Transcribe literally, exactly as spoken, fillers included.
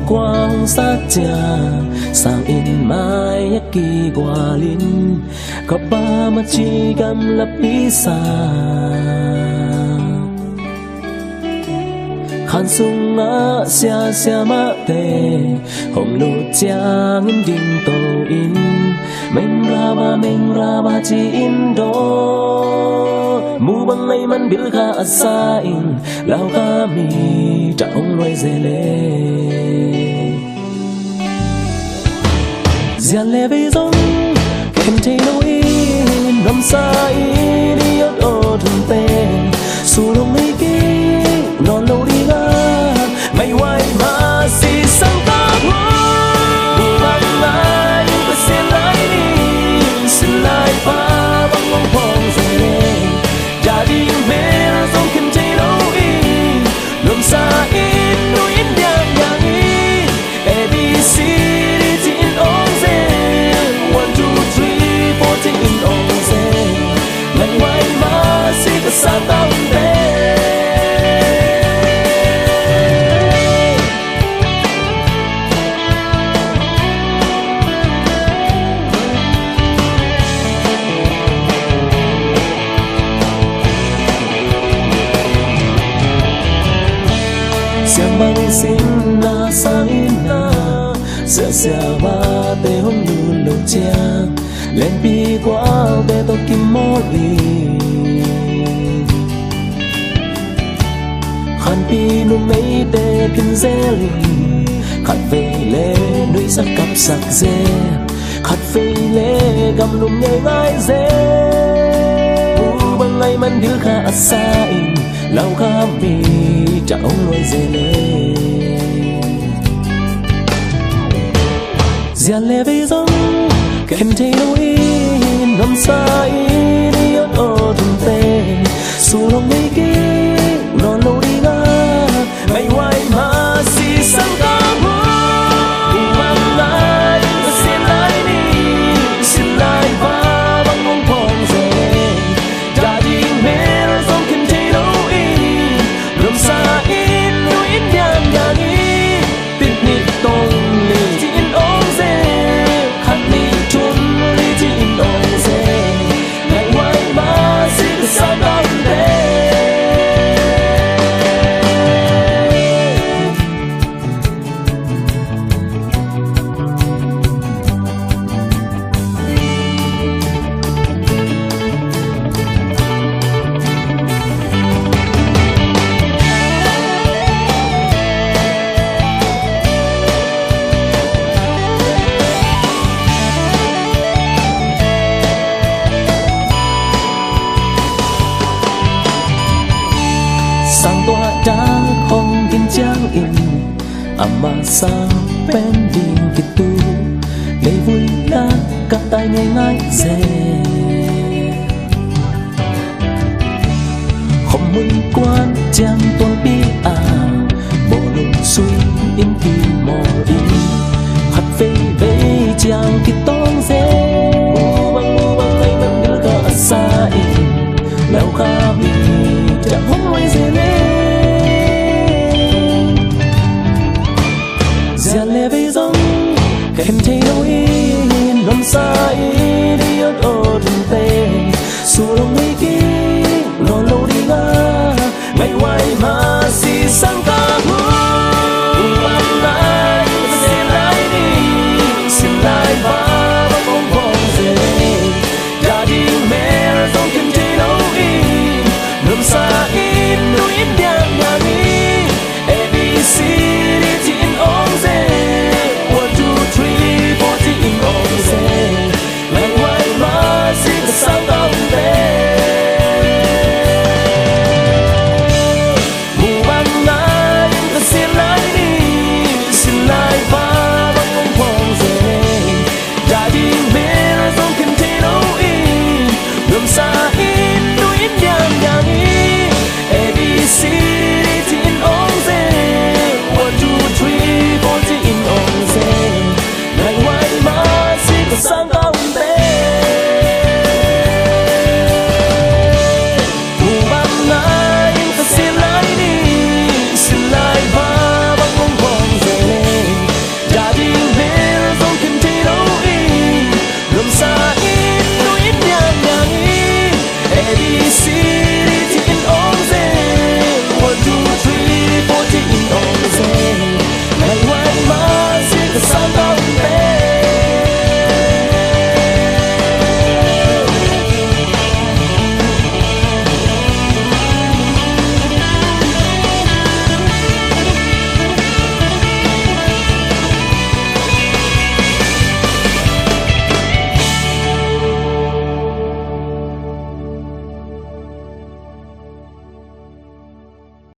Kua hong sat ciang sanginn mai a kigualin, ka pa ma ci gamlapi sa. Khan sungah sia siamahte hong lut ciangin dingto in, mengraba mengraba ci-in dawng. Mu bang ngaih man bil kha a sa in, Laukha mi tah hong luai ze le. Zian le vei zong khen thei lo in, nuamsa in i awt awt hun pen, sul hong nei kik nawn lo ding a, ngaihhuai mah si sang ka hua. Mu bang ngaih in Pasian lai in, sin lai pa bang hong phawng ze le. Daddy mel zong khen thei lo in, nuamsa in nu in diang diang in, A B C D ci-in ong zel, one two three four ci-in ong zel. Ngaihhuai mah si ka sang ka hun pen. Siang bang sinna sanginna, sia siamahte hong lut lo ciang, lenpi gualte tawh kimawl in. Khanpi numeite phin zel in, khatvei le nuihsak kapsak zel, khatvei le gamlum ngeingai zel. Mu bang ngaih man bil kha a sa in, Laukha mi tah hong luai ze le. Zian le vei zong khen thei lo in, nuamsa in i awt awt hun pen, sul hong nei kik nawn lo ding a, ngaihhuai mah si sang ka hua. Mu bang ngaih in Pasian lai in, sin lai pa bang hong phawng ze. Daddy mel zong khen thei lo in, nuamsa in nu in diang diang in, pit nih tong nih ci-in ong zel, khat nih thum nih ci-in ong zel. Ngaihhuai mah si ka sang ka hun pen. Sang tua dak hong kin ciangin, amah sang pen ding kitu, leivui lak ka tai ngeingai zel. Khuamui kuan ciang tualpi a, bawlung sui in kimawl in, khat veivei ciang kitawng zel. Mu bang, mu bang ngaih man bil kha a sa in, Laukha mi tah hong luai zel.